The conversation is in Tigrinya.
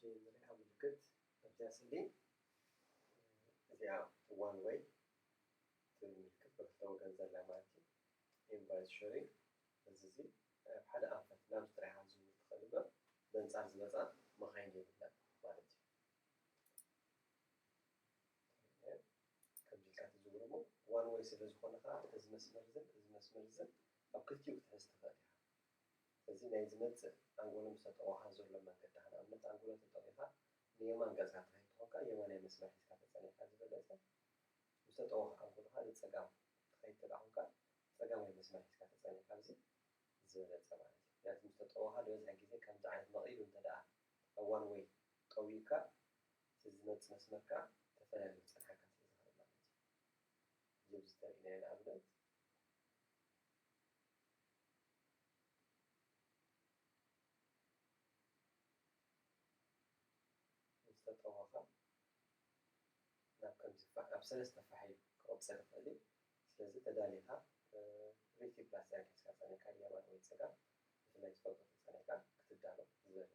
ንሪኣ ምልክት ኣብዚኣ ስእሊ እዚኣ ዋን ወይ ትብል ምልክት ብክልተ ወገን ዘላ ማለት እዩ። ኢንቨርስ ሽሪንግ እዚ እዚ ኣብ ሓደ ኣንፈት ናብ ጥራይ ዝዝውር ትኽእል እምበር በንጻር ዝመጻ መኻይን የብላን ማለት እዩ። ከምዚ ኢልካ ትዝውር እሞ ዋን ወይ ስለ ዝኾነ ከዓ እዚ መስመር እዝን እዚ መስመር እዝን ኣብ ክልቲኡ ክትሕዝ ትኽእል ኢኻ። ስለዚ ናይ ዝመፅእ ኣንጎሎ ምስ ተጠወኻ ዘሎ መንገዲ ንኣብነት ኣንጎሎ ተጠዊኻ ንየማን ገፅካ ትኸይድ ተኾንካ የማናይ መስመር ሒዝካ ተፀኒሕካ ዝበለፀ፣ ምስ ተጠወኻ ኣንጎሎ ከዓ ንፀጋም ትኸይድ ተደኣ ኾንካ ፀጋማይ መስመር ሒዝካ ተፀኒሕካ ኣብዚ ዝበለፀ ማለት እዩ። ምክንያቱ ምስ ተጠወኻ ዝበዝሐ ግዜ ከምዚ ዓይነት መቒሉ እንተ ደኣ ኣብ ዋን ወይ ጠዊቕካ እቲ ዝመፅእ መስመር ከዓ ተፈላልዩ ክፀንሓካ ስለ ዝኽእል ማለት እዩ። እዚ ኣብዚ ተርእናዮ ንኣብነት ምስ ተጠወኻ ናብ ከምዚ ፋ- ኣብ ሰለስተ ፋሕ ኢሉ ክቕፅል ይኽእል እዩ። ስለዚ ተዳሊኻ ሪቲ ፕላስ ዛን ሒዝካ ፀኒሕካ የማን ወይ ፀጋም ብፍላይ ትፈልጦ ተፀኒሕካ ክትዳሎ ዝበለፀ